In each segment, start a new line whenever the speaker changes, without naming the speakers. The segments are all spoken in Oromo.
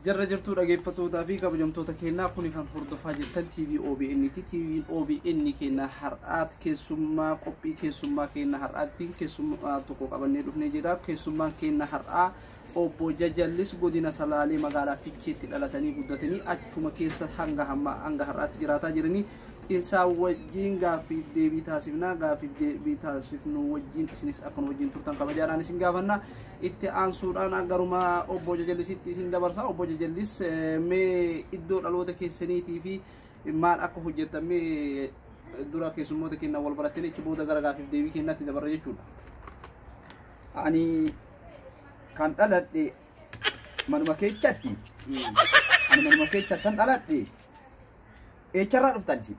Jarra jirtuu dhaggeeffattootaa fi kabajamtoota keenyaa, kuni kan hordofaa jirtan TV OBN ti. TV OBN keenya har'aatti keessummaa, qophii keessummaa keenya har'aatti keessummaa tokko qabannee dhufnee jira. Keessummaan keenya har'aa Obbo Jajallis, godina Salaalee magaalaa Fiicheetti dhalatanii guddatanii achuma keessa hanga hamma hanga har'aatti jiraataa jiranii. Isaan wajjin gaaffiif deebii taasifna. Gaaffiif deebii taasifnu wajjin isinis akkuma wajjin turtan kabajaadhaan isin gaafanna. Itti aansuudhaan garuma Obbo Jajallisitti isin dabarsa. Obbo Jajallis, mee iddoo dhaloota keessaniitii fi maal akka hojjettan mee dura keessummoota keenya wal barattanii achi booda gara gaaffiif deebii keenyaatti dabarra jechuudha.
Ani kan dhaladhe manuma keechatti. Ani manuma keechattan dhaladhe. Eecharraa dhuftan isin?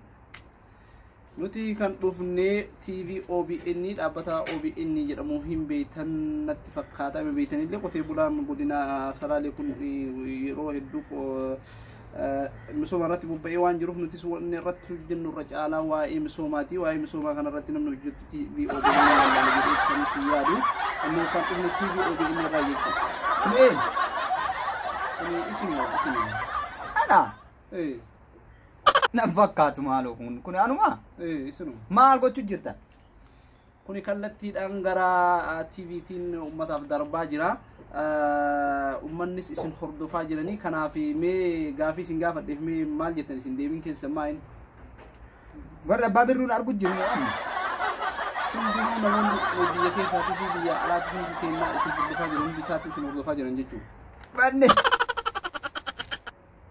Nuti kan dhufne TV OBN, dhaabbata OBN jedhamu hin beektan natti fakkaata. Beektanillee qotee bulaan godina Salaalee kun yeroo hedduu misooma irratti bobba'ee waan jiruuf, nutis wanni irratti hojjennu irra caalaa waa'ee misoomaati. Waa'ee misoomaa kana irratti namni hojjetu TV OBN wallaala jedhee ibsanis hin yaadu. Ammoo kan dhufne TV OBN irraa jechuudha.
Kun eenyu?
Kuni isin.
Ana? Nan fakkaatu, maaloo, kun anuma?
Isinuma.
Maal gochuu jirtan?
Kuni kallattiidhaan gara TVtiin uummataaf darbaa jira. Uummannis isin hordofaa jiranii, kanaaf mee gaafii isin gaafadheef mee maal jettan isin, deebiin keessan maal?
Warri abbaa birruun argu jiru moo amma?
Hundinuu namoonni biyya keessaatii fi biyya alaatti hundi kennaa isin hordofaa jiran, hundi isaatti isin hordofaa jiran jechuudha.
Banne.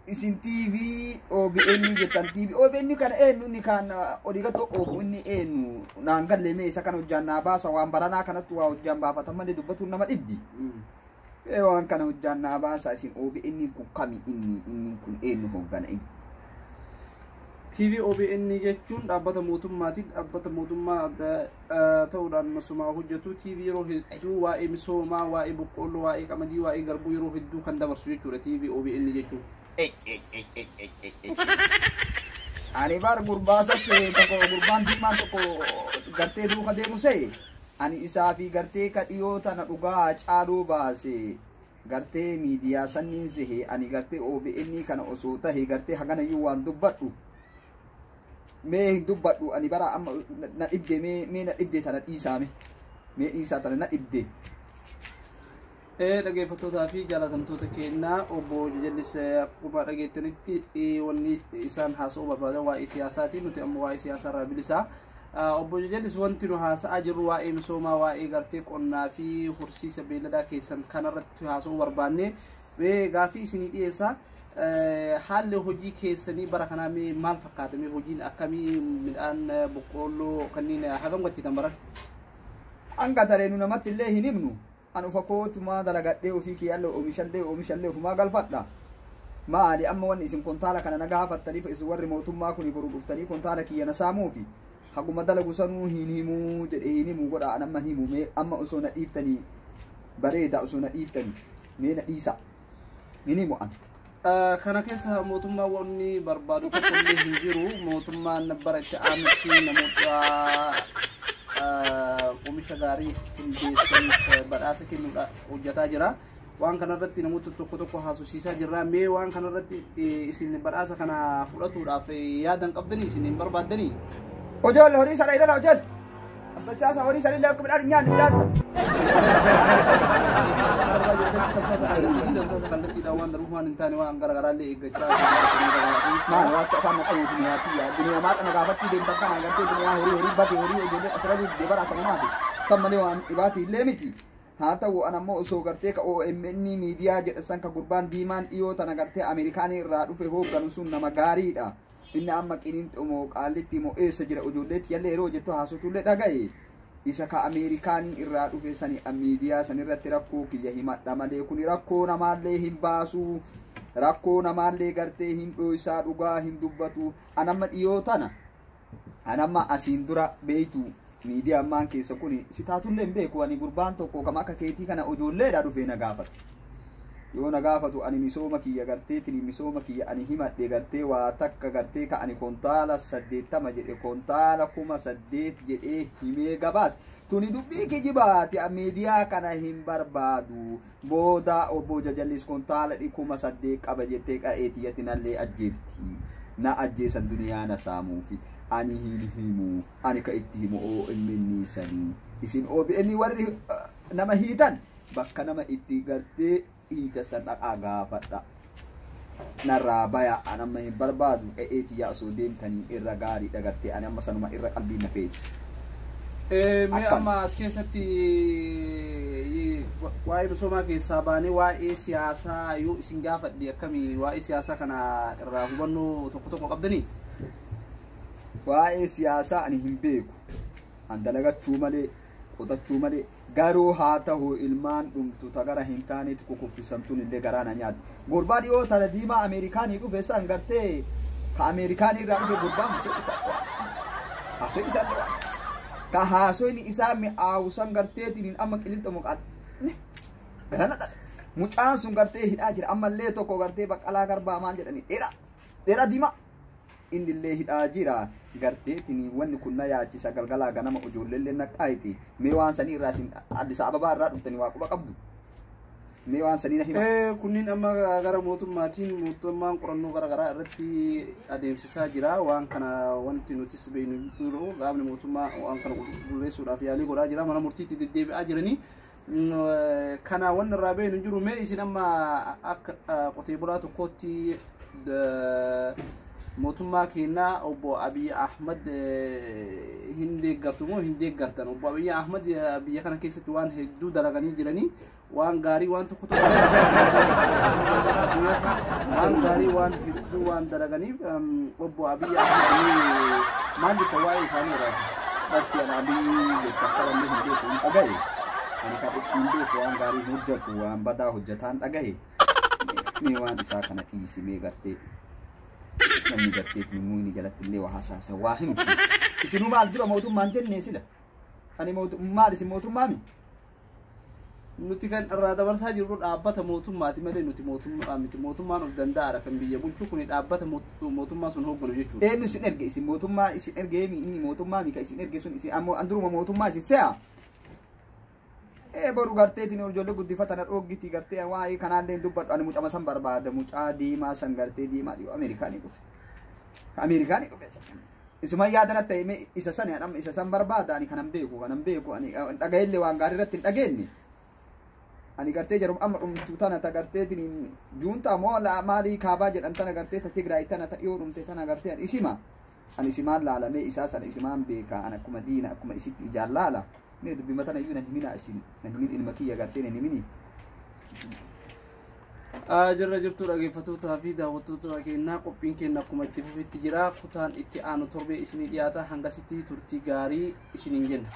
Isin TV OBN jettan. TV OBN kana eenyu inni kan olii gad oofu, inni eenyu naan galle? Mee isa kana hojjaan naa baasa. Waan baranaa kanatti waa hojjaan baafatan malee dubbatuun nama dhibdi. Ee, waan kana hojjaan naa baasa. Isin OBN kun kami? Inni kun eenyu hooggana inni?
TV OBN jechuun dhaabbata mootummaati. Dhaabbata mootummaa adda ta'uudhaan misoomaa hojjetu. TV yeroo hedduu waa'ee misoomaa, waa'ee boqqoolloo, waa'ee qamadii, waa'ee garbuu yeroo hedduu kan dabarsu jechuudha TV OBN jechuun.
Ani bar gurbaasa tokko, gurbaan diimaan tokko gartee duuka deemu se'e, ani isaa fi gartee ka dhiyoo tana dhugaa caaluu baase gartee miidiyaa sanniin sehe. Ani gartee OBN kana osoo tahe gartee haganayyuu waan dubbadhu mee hin dubbadhu. Ani bara amma na dhibde, mee na dhibde, tana dhiisaame, mee dhiisaa, tana na dhibde.
Dhaggeeffattootaa fi jaalatamtoota keenyaa, Obbo Jajallis akkuma dhageettanitti wanni isaan haasa'uu barbaadan waa'ee siyaasaati. Nuti ammoo waa'ee siyaasaa irraa bilisaa. Obbo Jajallis, wanti nu haasa'aa jirru waa'ee misoomaa, waa'ee gartee qonnaa fi horsiisa beelladaa keessan kanarratti haasa'uu barbaanne. Mee gaafii isinii dhiyeessa. Haalli hojii keessanii bara kanaa mee maal fakkaata? Mee hojiin akkamii, midhaan boqqoolloo kanneen hagam galchitan baran?
Hanga taree nu namatti illee hin himnu. An ufa kootumaa dalagadhee ofii kiyyaallee oomishallee ofumaa galfadha. Maali amma wanni isin kontaala kana na gaafattaniif? Isin warri mootummaa kun boru dhuftanii kontaala kiyya na saamuufi. Haguma dalagu sanuu hin himuu jedhe, hin himuu godha. An amma hin himu. Mee amma osoo na dhiiftanii bareeda, osoo na dhiiftanii, mee na dhiisa, hin himu an.
Kana keessa mootummaa wanni barbaadu tokko illee hin jiru. Mootummaan bara itti aanutti namoota oomisha gaarii qindeessaniif badhaasa kennuudha hojjetaa jira. Waan kanarratti namoota tokko tokko haasofsiisaa jirra. Mee waan kanarratti isin badhaasa kana fudhatuudhaaf yaadan qabdanii, isin hin barbaaddanii?
Ijoollee, horii sana ilala, ijoollee. As dachaasa, horii sana illee akka midhaan hin nyaanne midhaasa.
Darbaa jirtatti tamsaasa kallattii, tamsaasa kallattiidhaan waan darbuuf waan hin taane waan garaagaraallee eeggachaa.
Maal waan afaan na qabu duniyaati yaa duniyaa maal kana gaafachuu deemtan kana gartee duniyaa horii bade, horii ijoollee asirra dide bara sanumaati. San malee waan dhibaati illee miti. Haa ta'u, an ammoo osoo gartee ka OMN miidiyaa jedha san, ka gurbaan diimaan dhiyoo tana gartee Ameerikaanii irraa dhufe hoogganu sun nama gaariidha. Inni amma Qilinxoo moo Qaallitti moo eessa jira, ijoolleetti yallee yeroo jettu haasotullee dhagaye. Isa ka Ameerikaanii irraa dhufe sani miidiyaa sanirratti rakkoo kiyya himadha malee kuni rakkoo namaallee hin baasu. Rakkoo namaallee gartee hin dho'isaa, dhugaa hin dubbatu. An amma dhiyoo tana, an amma asiin dura beeytu, miidiyaa ammaan keessa kuni si taatullee hin beeku. Ani gurbaan tokko kam akka keetii kana ijoolleedha dhufee na gaafate. Yoo na gaafatu ani misooma kiyya garteetiin misooma kiyya ani himadhe, gartee waa takka gartee ka ani kontaala 80 jedhe, kontaala 8,000 jedhee himee gabaas. Tuni dubbii kijibaati, miidiyaa kana hin barbaadu. Booda obbo Jajallis kontaala 8,000 qaba jettee qa'eetiyyatti nallee ajjeefti. Na ajjeesan, duniyaa na saamuufi. Ani hin himu. Ani ka itti himu OMN sanii. Isin OBN warri nama hiitan bakka nama itti gartee hiita san dhaqaa gaafadha. Narraa baya, an amma hin barbaadu. Qa'eetiyyaa osoo deemtanii irra gaariidha gartee, ani amma sanuma irra qalbiin na feeti.
Mee amma as keessatti waa'ee misoomaa keessaa baanee waa'ee siyaasaa yoo isin gaafadhe akkamii, waa'ee siyaasaa kana irraa hubannoo tokko tokko qabdanii?
Waa'ee siyaasaa ani hin beeku. An dalagachuu malee, qotachuu malee, garuu haa ta'u ilmaan dhumtu ta gara hin taanetti kukuffisamtuun illee garaa na nyaatti. Gurbaa dhiyoo tana diimaa Ameerikaanii dhufe san gartee, ka Ameerikaanii irraa dhufe, gurbaa haasoo isaa haasoo isaa ka haasoyni isaa mi'aawu san garteetiin amma qilinxa muqaan garana dhadha. Mucaan sun gartee hidhaa jira. Ammallee tokko gartee Baqqalaa Garbaa maal jedhani, dheeraa dheeraa diimaa, innillee hidhaa jira. Garteetiin wanni kun na yaachisa, galgalaa ganama ijoolleellee naqqaayiti. Mee waan sanii irraa isin Addis Ababaa irraa dhuftanii waa quba qabdu. Mee waan sanii na hima.
Kunniin amma gara mootummaatiin mootummaan qorannoo gara garaa irratti adeemsisaa jira. Waan kana wanti nutis beeknu jiru, qaamni mootummaa waan kana qulqulleessuudhaaf yaalii godhaa jira. Mana murtiitti deddeebi'aa jiranii. Kana wanni irraa beeknu jiru. Mee isin amma akka qotee bulaa tokkootti mootummaa keenyaa obbo Abiy Ahmad hin deeggartu moo hin deeggartan? Obbo Abiy Ahmad biyya kana keessatti waan hedduu dalaganii jiranii, waan gaarii waan tokko tokko, waan gaarii waan hedduu waan dalaganiif, obbo Abiy Ahmad maal jetta waa'ee isaanii irraa?
Bakki ani Abiy jetta akka namni hin beeku hin dhagaye. Ani kan ittiin beeku waan gaarii hojjetu, waan badaa hojjetaan dhagaye. Mee waan isaa kana dhiisimee, gartee namni garteetiin immoo jalatti illee waa hasaasa waa himtu. Isinuu maal dura mootummaan jennee sila? Ani maal, isin mootummaami?
Nuti kan irraa dabarsaa jirru dhaabbata mootummaati malee nuti mootummaa miti. Mootummaan of danda'aadha kan biyya bulchu, kuni dhaabbata mootummaa sun hoogganu jechuudha.
Eenyu isin erge? Isin mootummaa isin erge, inni mootummaa mi ka isin erge sun? Isin ammoo an duruma mootummaa isin se'a. Ee, boru garteetiin ijoollee guddifatan dhoggiti gartee, waa'ee kanaallee dubbadhu. Ani mucama san barbaada, mucaa diimaa san gartee, diimaa dhiyoo Ameerikaanii dhufe. Ka Ameerikaanii dhufe. Isuma yaadana ta'e, mee isa san amma isa san barbaada. Ani kanan beeku, kanan beeku, ani dhaga'ellee waan gaarii irratti hin dhageenye. Ani gartee jarum amma dhumtu tana ta garteetiin juunta moo maalii kaabaa jedhan tana, gartee ta Tigraay tana ta dhiyoo dhumte tana, gartee ani isima. Ani isimaan laalamee isaa sana isimaan beeka, ani akkuma diina akkuma isitti ijaan laala. Mee dubbii tana iyyuu nan himina, isin nan himin, ilma kiyya gartee nan himini.
Jirra jirtuu dhaggeeffattootaa fi daawwattoota keenyaa, qophiin keenya akkuma itti fufetti jira. Kutaan itti aanu torbee isinii dhiyaata. Hangasitti turtii gaarii isiniin jenna.